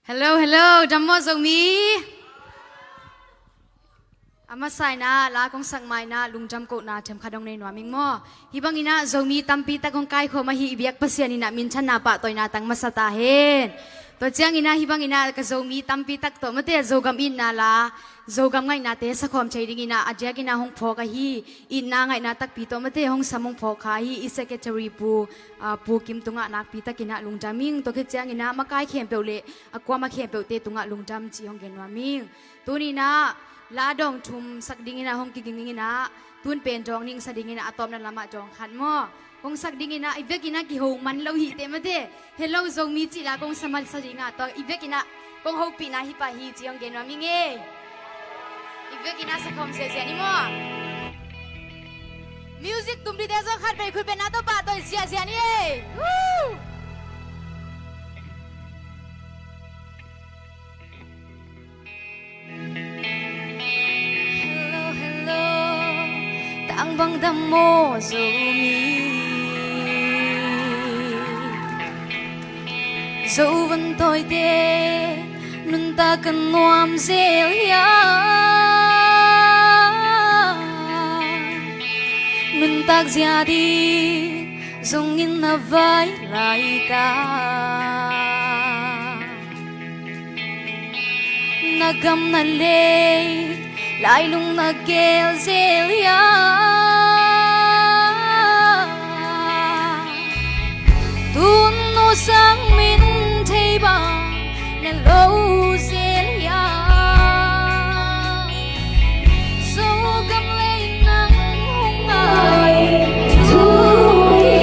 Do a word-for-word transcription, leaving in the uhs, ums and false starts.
Hello, hello, dam maw Zomi? A masa in ah la kong sak ma in ah lungdam kohna themkhat hong nei nuam ing maw? Hih bangin ah Zomi tampi tak hong kaikhawm ahi i biak Pasian in ah minthanna pahtawina tang masa ta hen. Tua ciangin ah hih bangin ah ka Zomi tampi tak tawh mate Zogam itna la, Zogam ngaihnate sakhawm thei dingin ah a diakin ah hong phawk ahi itna ngaihna takpi tawh mate hong sam hong phawk kha ahi i secretary Pu, ah, Pu Kim tungah nakpi takin ah lungdam ing. Tua khit ciangin ah makai khempeuh le a kuama khempeuhte tungah lungdam cih hong gen nuam ing. Tuni in ah la dawng thum sak dingin ah hong kiging ing in ah, tun pen dawng ning sa dingin ah a tawpna lamah dawng khat maw? Kong sak dingin ah i vekin ah kiho man lo hi teh mate. Hello Zomi cih la kong sa man sa ding ah tua i vekin ah kong hopihna hi pah hi cih hong gen nuam ing e. I vekin ah sakhawm ziahziah ni maw? Music tum dite zong khat vei khut bengna tawh pahtawi ziahziah ni e. Woo! Hello, hello, tang bang dam maw Zomi? Zo van tawite nuntak kan nuam zel hiam? Nuntak zia ding zongin na vai lai ta. Na gam na lei lailung na gel zel hiam? Tun no sang min thei bang na lo zel hiam? Zogam lei nang hong ngai thu hi.